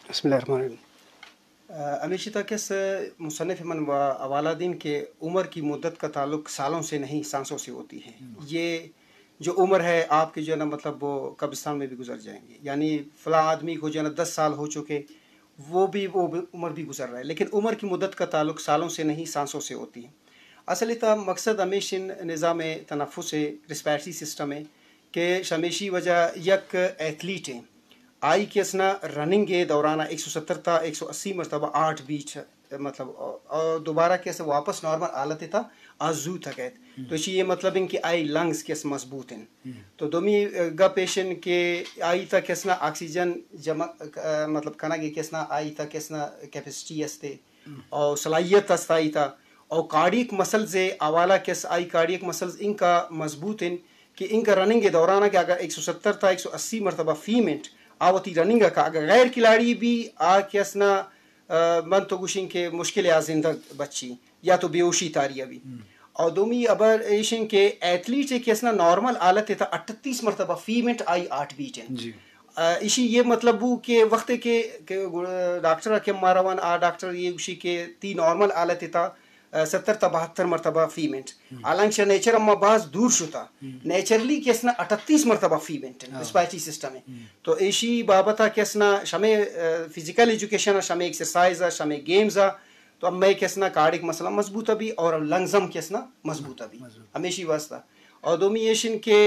بسم اللہ الرحمن الرحیم۔ ہمیشی تھا کہ اس مصنف من حوالہ دین کہ عمر کی مدت کا تعلق سالوں سے نہیں، سانسوں سے ہوتی ہے۔ یہ جو عمر ہے آپ کی، جو ہے نا، مطلب، وہ قبرستان میں بھی گزر جائیں گے، یعنی فلاں آدمی کو جو ہے نا دس سال ہو چکے، وہ بھی، وہ بھی عمر بھی گزر رہا ہے، لیکن عمر کی مدت کا تعلق سالوں سے نہیں، سانسوں سے ہوتی ہے۔ اصل تھا مقصد ہمیشن نظام تنفس ہے، ریسپائریٹری سسٹم ہے کہ ہمیشی وجہ یک ایتھلیٹ ہیں، آئی کہ اس نا رننگ دوران ایک سو ستر تا ایک سو اسی مرتبہ ہارٹ بیٹ، مطلب، اور دوبارہ کہ اس واپس نارمل حالت تھا آ زو تھا کہت۔ تو اسی یہ مطلب ان کہ آئی لنگز کہ اس مضبوط ہیں۔ تو دومی گپ ایشن کہ آئی تا کہ اس نا آکسیجن جمع، مطلب، کنا کہ اس نا آئی تا کہ اس نا کیپیسٹی استے اور صلاحیت است آئی تا، اور کارڈیک مسلز حوالہ کس آئی کارڈیک مسلز ان کا مضبوط ہیں کہ ان کا رننگ دوران کہ اگر ایک سو ستر تا ایک سو اسی مرتبہ فی منٹ آ وتی رننگ کا، اگر غیر کھلاڑی بھی آ کہ اس نا، من تو گوشیں کہ مشکل آ زندگ بچی یا تو بیہوشی تاری ابھی۔ اور دومی خبر ایشن کہ ایتھلیٹ کہ اس نا نارمل حالت تا اٹھتیس مرتبہ فی منٹ آئی ہارٹ بیٹ ہیں۔ ایشی یہ مطلب بو کہ وقت کہ، کہ ڈاکٹر کے ماروان آ ڈاکٹر یہ گوشی کہ تی نارمل حالت تا ستر تا بہتر مرتبہ فی منٹ۔ حالانکہ نیچر اما باز دور شتا۔ نیچرلی کہ اس نا اٹھتیس مرتبہ فی منٹ ریسپائریٹری سسٹم ہے۔ تو ایشی بابت کہ اس نا شمے فزیکل ایجوکیشن، شمے ایکسرسائز، شمے گیمز، تو اب میں کہ اس نا کارڈیک مسئلہ مضبوط ابھی اور لنگز ہم کہ اس نا مضبوط ابھی۔ ہمیشی واسطہ۔ اور دومی ایشن کہ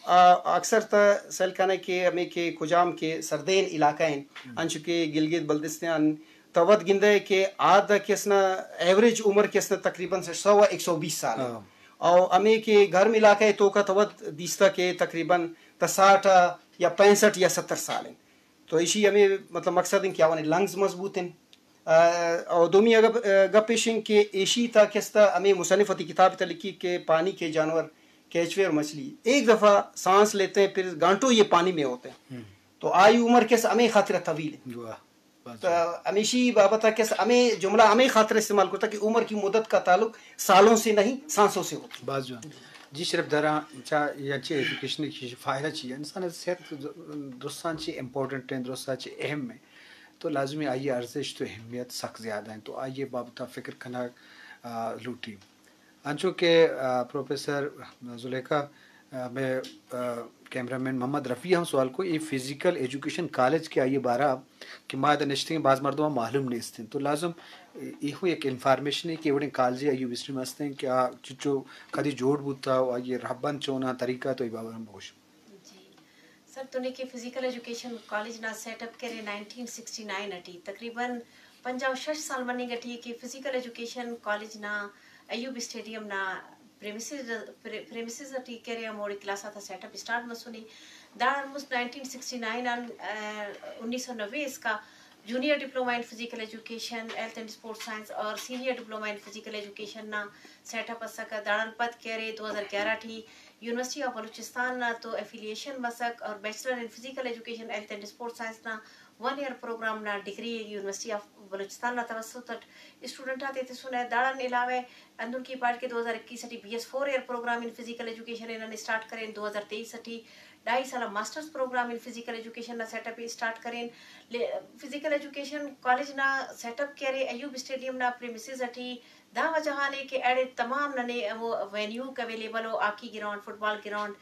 آ، اکثر تا سیل کنے کہ ہمیں کہ کجام کہ سردین علاقہ ہیں، انچو کہ گلگت بلتستان، تو وت گندے کہ آ دا کہ اس نا ایوریج عمر کہ اس نا تقریباً سو و ایک سو بیس سال ہے۔ اور ہمیں کہ گرم علاقہ ہے تو کا تو وت دیستا کہ تقریباً تا ساٹھ یا پینسٹھ یا ستر سال ہے۔ تو ایشی ہمیں مطلب مقصد ہیں کہ آوانی لنگز مضبوط ہیں۔ اور دومی اگر گپ ایشن کہ ایشی تا کستا ہمیں مصنف وتی کتاب تا لکھی کہ پانی کے جانور، کیچوے اور مچھلی ایک دفعہ سانس لیتے ہیں پھر گھنٹوں یہ پانی میں ہوتے ہیں۔ تو آئی عمر کس ہمیں خاطر طویل ہے۔ تو ہمیشی بابت کس ہمیں جملہ ہمیں خاطر استعمال کرتا کہ عمر کی مدت کا تعلق سالوں سے نہیں، سانسوں سے ہوتا ہے۔ باز جوان۔ جی شرف دراں، چا یا چی ایجوکیشن کی فائدہ چی ہے؟ انسان صحت درستان چی امپورٹنٹ ہیں، درستان چی اہم ہیں۔ تو لازمی آئی ارزش تو اہمیت سک زیادہ ہیں۔ تو آئی بابت فکر کنا لوٹی۔ انچو کہ پروفیسر زلیخا، میں کیمرہ مین محمد رفیع ہم سوال کو، یہ فزیکل ایجوکیشن کالج کے آئیے بارہ کہ ما ادا نشتیں باز مردم معلوم نیستیں، تو لازم ایہو یک انفارمیشن ہے کہ وڑیں کالج ایوب اسٹریم ہستیں کہ آ چچو کدی جوڑ بوتا و آئیے رہبند چونا طریقہ تو ای بابا ہم بگوش۔ جی سر، تو نے کہ فزیکل ایجوکیشن کالج نا سیٹ اپ کرے نائنٹین سکسٹی نائن اٹی، تقریباً پنجاہ و شش سال مننگ اٹی کہ فزیکل ایجوکیشن کالج نا ایوب اسٹیڈیم نا پریمیسز، پریمیسز اٹی کرے ہموڑے کلاس آتا سیٹ اپ اسٹارٹ مسنے۔ داڑان مست نائنٹین سکسٹی نائن آن، انیس سو نوے اسکا جونیئر ڈپلومہ ان فزیکل ایجوکیشن، ہیلتھ اینڈ اسپورٹس سائنس اور سینئر ڈپلومہ ان فزیکل ایجوکیشن نا سیٹ اپ اسکہ۔ داڑان پد کہ ارے دو ہزار گیارہ ٹی یونیورسٹی آف بلوچستان نا تو ایفیلیشن مسک اور بیچلر ان فزیکل ایجوکیشن، ہیلتھ اینڈ اسپورٹس سائنس نا ون ایئر پروگرام نا ڈگری یونیورسٹی آف بلوچستان نا توسط اٹ اسٹوڈنٹ آتے تسنہ۔ داڑان علاوہ ہندن کہ پاٹ کہ دو ہزار اکیس اٹی بی ایس فور ایئر پروگرام ان فزیکل ایجوکیشن ء نن اسٹارٹ کرین، دو ہزار تئیس اٹی ڈھائی سال ماسٹرز پروگرام ان فزیکل ایجوکیشن نا سیٹ اپ اسٹارٹ کرین۔ فزیکل ایجوکیشن کالج نا سیٹ اپ کہ ارے ایوب اسٹیڈیم نا پریمیسز اٹی، دا وجہ آنے کہ ایڑے تمام ننے ہمو وینیوک اویلیبل ہو، ہاکی گراؤنڈ، فٹ بال گراؤنڈ،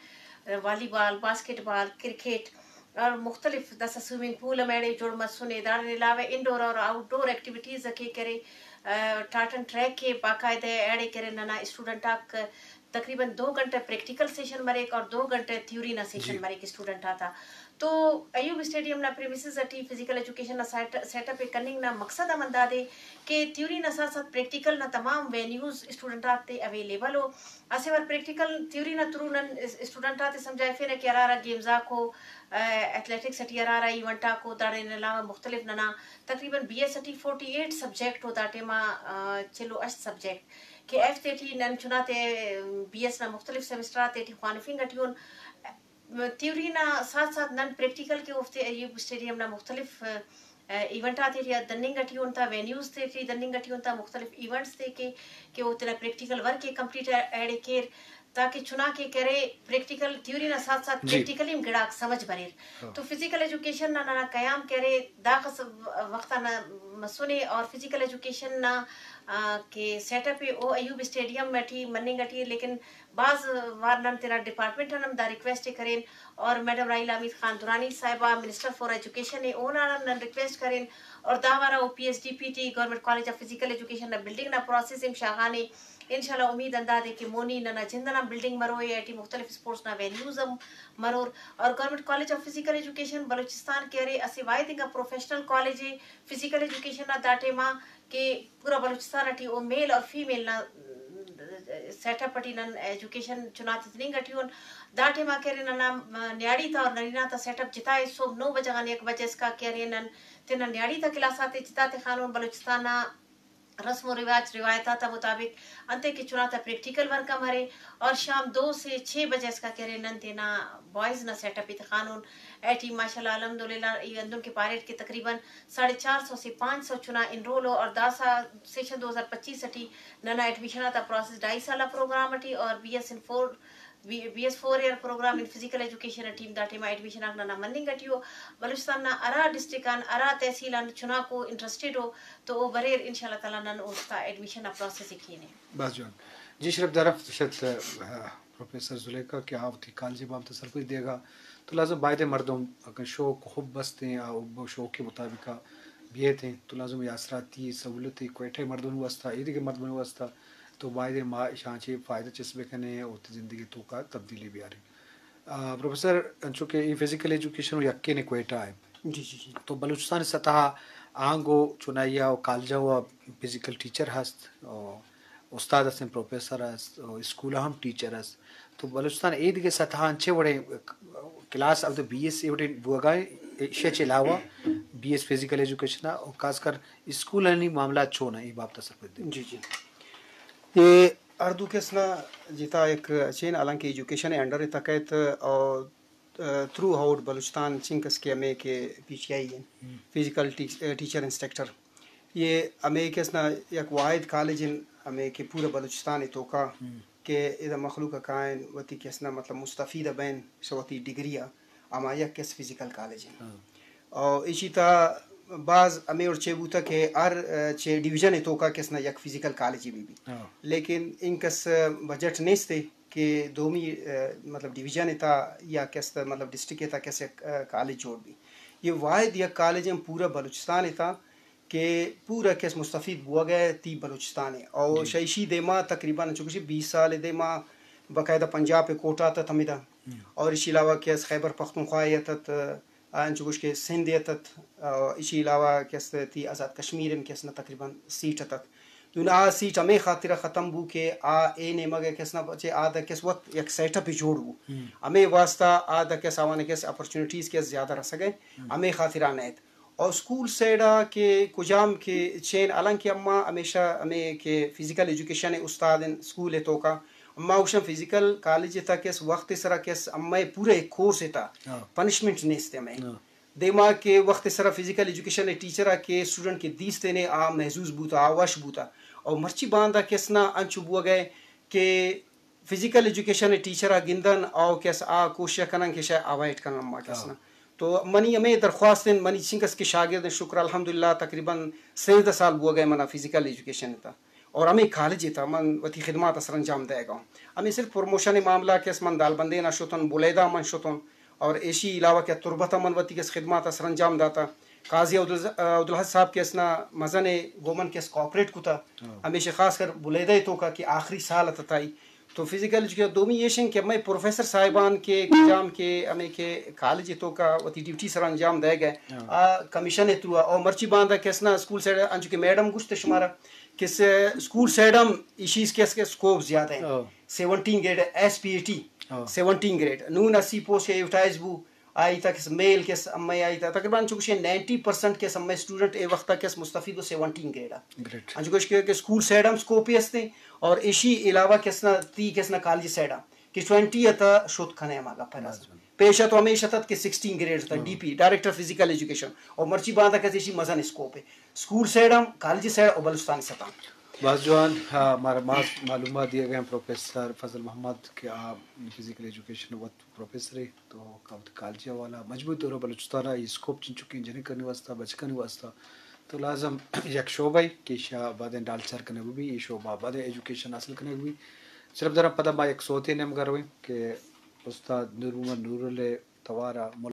والی بال، باسکٹ بال، کرکٹ اور مختلف داسہ سوئمنگ پول ہم ایڑے جوڑ مسنے۔ داڑان علاوہ انڈور اور آؤٹ ڈور ایکٹیویٹیز کہ کرے، ٹارٹن ٹریک کے باقاعدہ ایڑے کرے ننا اسٹوڈنٹ آک تقریباً دو گھنٹہ پریکٹیکل سیشن مریک اور دو گھنٹہ تھیوری نا سیشن مریک اسٹوڈنٹ آتا۔ تو ایوب اسٹیڈیم نا پریمیسز اٹی فزیکل ایجوکیشن نا سیٹ، سیٹ اپ کننگ نا مقصد ہم ہندادے کہ تھیوری نا ساتھ ساتھ پریکٹیکل نا تمام وینیوز اسٹوڈنٹ آتے اویلیبل ہو۔ اسہ وار پریکٹیکل تھیوری نا تھرو نن اس-، اسٹوڈنٹ آتے سمجھائفینہ کہ ہرا ہرا گیمز آکو، ایتھلیٹکس اٹی ہرا ہرا ایونٹ آکو، داڑے علاوہ مختلف ننا تقریباً بی ایس اٹی فورٹی ایٹ سبجیکٹ ہو دا ٹائما، چل و ہشت سبجیکٹ کہ ایف تیٹی نن چناتے بی ایس نا مختلف سیمسٹر آتے ٹی خوانفنگ اٹی اون۔ تھیوری نا ساتھ ساتھ نن پریکٹیکل کہ اوفتے ایوب اسٹیڈیم نا مختلف، آ، ایونٹ آتے ٹی دننگ اٹی اون تا، وینیوز تے ٹی دننگ اٹی اون تا، مختلف ایونٹس تے کہ، کہ او تینا پریکٹیکل ورک ء کمپلیٹ ایڑے کیر۔ تاکہ چناکہ کرے پریکٹیکل تھیوری نا ساتھ ساتھ جی۔ پریکٹیکلی ہم گڑاک سمجھ بریر۔ ہاں۔ تو فزیکل ایجوکیشن نا ننا قیام کرے داخس وقت نا مسنے، اور فزیکل ایجوکیشن نا، آ، کہ سیٹ اپ ہے او ایوب اسٹیڈیم ٹی مننگ ٹی، لیکن باز وار نن تینا ڈپارٹمنٹ آن ہم دا ریکویسٹ ء کرین، اور میڈم راحیلہ حمید خان درانی صاحبہ منسٹر فار ایجوکیشن ء، اونا نن ریکویسٹ کرین، اور دا وارا او پی ایس ڈی پی ٹی گورنمنٹ کالج آف فزیکل ایجوکیشن نا بلڈنگ نا پروسیس ہم شاغانے۔ انشاءاللہ امید ہندادے کہ مونی ننا جند ئنا بلڈنگ مرو، اے ٹی مختلف اسپورٹس نا وینیوز ہم مرور، اور گورنمنٹ کالج آف فزیکل ایجوکیشن بلوچستان کہ ارے اسہ واحد انگا پروفیشنل کالج ء فزیکل ایجوکیشن نا دا ٹائما کہ پورا بلوچستان ٹی او میل اور فیمیل نا سیٹ اپ ٹی نن ایجوکیشن چناتے تننگ ٹی اون۔ دا ٹائما کہ ارے ننا نیاڑی تا اور نرینہ تا سیٹ اپ جتا ء، صبح نو بجہ غان یک بجہ اسکا کہ ارے نن تینا نیاڑی تا کلاس آتے جتا تخانون۔ بلوچستان نا رسم و رواج، روایت آتا مطابق انتئے کہ چناتا پریکٹیکل ورک ہم ارے، اور شام دو سے چھ بجہ اسکا کہ ارے نن تینا بوائز نا سیٹ اپ ء تخانون۔ اے ٹی ماشاءاللہ الحمدللہ ای ہندن کہ پاریٹ کہ تقریباً ساڑھے چار سو سے پانچ سو چنا انرول ہو، اور داسا سیشن دو ہزار پچیس ٹی ننا ایڈمیشن آتا پروسیس ڈھائی سالہ پروگرام ٹی، اور بی ایس ان فور بی، بی ایس فور ایئر پروگرام ان فزیکل ایجوکیشن ٹیم دا ٹائما ایڈمیشن آک ننا مننگ ٹی ہو۔ بلوچستان نا ہرا ڈسٹرکٹ آن، ہرا تحصیل آن چناکو انٹرسٹڈ ہو تو او بریر، انشاءاللہ تعالیٰ نن اوفتا ایڈمیشن نا پروسیس ء کینہ۔ بس جوان۔ جی شرف دارف شت، آ، پروفیسر زلیخا کہ آ وتی کالج بابت سرپدی دیگا تو لازم بایدیں مردم اگن شوق و حب استیں، آ حب و شوق کے مطابق بیتیں تو لازم یہ آسراتی سہولت کوئٹہ مردم واسطہ، ایدگہ مردم واسطہ تو بایدیں ما اشاں چہ فائدہ چست بکنیں و وتی زندگی توکا تبدیلی بیاریں۔ آ، پروفیسر، انچو کہ اے فزیکل ایجوکیشن و یکین کوئٹہ ہے۔ جی، جی، جی۔ تو بلوچستان سطح آنگو چنائی و کالجاں و فزیکل ٹیچر ہست، و استاد ہستیں، پروفیسر ہست، و اسکول ہم ٹیچر ہست۔ تو بلوچستان ایدگہ سطح انچے وڑیں کلاس اب تو بی ایس اے وڑیں بوگا، ایشی چہ علاوہ بی ایس فزیکل ایجوکیشن و خاص کر اسکولانی معاملات چون ہیں، اے بابت سرپد دے۔ جی، جی۔ اے ہر دو کس نا جتا یک چین، حالانکہ ایجوکیشن انڈر تکیت اور، آ، تھرو آؤٹ بلوچستان چنکس کہ ہمیں کہ پی ٹی آئی ہیں، ہم۔ فزیکل ٹیچ-، آ، ٹیچر انسٹرکٹر۔ یہ ہمیں کس نا یک واحد کالج ہیں، ہمیں کہ پورا بلوچستان توکا ہم۔ کہ ادا مخلوق کائن وتی کس نا مطلب مستفید بین سو وتی ڈگری آ۔ ہما یک کس فزیکل کالج ہیں۔ ہاں۔ اور اسی تا باز ہمیں اور چے بوتا کہ ہر، آ، چے ڈویژن توکا کس نا یک فزیکل کالج بھی بھی۔ ہاں۔ لیکن ان کس بجٹ نیستے کہ دومی، آ، مطلب ڈویژن تا یا کس تا مطلب ڈسٹرکٹ تا کس یک، آ، کالج جوڑ بھی۔ یہ واحد یک کالج ہیں پورا بلوچستان تا کہ پورا کس مستفید بوگا تی بلوچستان ہے۔ اور جی۔ شیشی دیما تقریباً چونکہ بیس سال دیما باقاعدہ پنجاب پہ کوٹا تا تمیدا۔ ہم۔ اور اسی علاوہ کس خیبر پختونخوا یا تت، آ، انچو گوش کہ سندھ ء اتت، آ، ایشی علاوہ کہ است تی آزاد کشمیر ہم کہ است نا تقریباً سیٹ اتت۔ تو آ سیٹ ہمیں خاطر ختم بو کہ آ اے نیمگ ء کہ است نا چہ آ دا کہ است وت یک سیٹ اپ جوڑ بو۔ ہم۔ ہمیں واسطہ آ دا کہ است آوان کہ است اپرچونیٹیز کہ است زیادہ رسگ ء، ہم۔ ہمیں خاطر آ نیت۔ اور اسکول سائیڈ آ کہ کجام کہ چین، حالانکہ اما ہمیشہ ہمیں کہ فزیکل ایجوکیشن استاد ہیں اسکول ء توکا، اما اوشن فزیکل کالج تا کہ است وقت سرا کہ است اما پورا ایک کورس تا ہاں۔ پنشمنٹ نیست ہمیں۔ ہاں۔ دیما کہ وخت سرا فزیکل ایجوکیشن ٹیچر آ کہ اسٹوڈنٹ کہ دیست نے آ محظوظ بوتا، آ وش بوتا۔ اور مرچی باندا کہ است نا انچو بوگئے کہ فزیکل ایجوکیشن ٹیچر آ گندن او کہ است آ کوشش کنن کہ شاید اوائڈ کنن ما کہ است نا۔ ہاں۔ تو منی ہمیں درخواست ہیں، منی چنکس کہ شاگرد ہیں، شکر الحمدللہ تقریباً سیزدہ سال بوگئے منا فزیکل ایجوکیشن تا۔ اور ہمیں کالج تا من وتی خدمات سرانجام دئیگا ہوں۔ ہمیں صرف پروموشن معاملہ کہ است من دالبندین آ شتن، بلیدہ من شتن، اور ایشی علاوہ کہ تربت من وتی کہ است خدمات سرانجام داتا۔ قاضی عبدالز-، عبدالحق صاحب کہ است نا مزن گومن کہ است کوآپریٹ کتا۔ ہاں۔ ہمیشہ خاص کر بلیدہ توکا کہ آخری سال تتائی۔ تو فزیکل ایجوکیشن دومی ایشن کہ ہمیں پروفیسر صاحبان کہ کجام کہ ہمیں کہ کالج توکا وتی ڈیوٹی سرانجام دئیگئے۔ ہاں۔ آ کمیشن تھرو اور مرچی باندا کہ است نا اسکول سائیڈ انچو کہ میڈم گوشت شمارا کہ س-، اسکول سائیڈ ہم ایشیز کہ است کہ اسکوپ زیادہ ہیں۔ ہاں۔ سیونٹین گریڈ ایس پی ٹی، ہاں۔ سیونٹین گریڈ۔ نون اسی پوسٹ ایڈورٹائز بو، آئی تا کہ است میل کہ است امے آئی تا تقریباً چونکہ نائنٹی پرسنٹ کہ است امے اسٹوڈنٹ اے وقت کہ است مستفید و سیونٹین گریڈ آ۔ گریٹ۔ انچو کہ کہ اسکول سائیڈ ہم اسکوپ ہی ہستے اور ایشی علاوہ کہ است نا تی کہ است نا کالج سائیڈ آ کہ ٹوئنٹی تا شوت کھنے ہما گپ ہے۔ بس۔ پیشہ تو ہمیشہ تت کہ سکسٹین گریڈ تا، ہاں۔ ڈی پی، ڈائریکٹر فزیکل ایجوکیشن، اور مرچی باندا کہ است ایشی مزن اسکوپ ہے۔ اسکول سائیڈ ہم، کالج سائیڈ اور بلوچستانی سطح۔ باز جوان، ہا، مارا ماس معلومات دیگ ءَ پروفیسر فضل محمد کہ آ فزیکل ایجوکیشن وت پروفیسر ہے تو کاوت کالجی حوالہ مجموعی طور بلوچستان ءَ اسکوپ چنچکیں جنکانی واسطہ، بچکانی واسطہ تو لازم یک شعبہ ہے کہ ایشا بعدیں ڈال چر کنگ بی، یہ شعبہ بعدیں ایجوکیشن حاصل کنگ بی۔ صرف در پدا ما یک صوتے نیمگا رویں کہ استاد نور محمد نورل توارا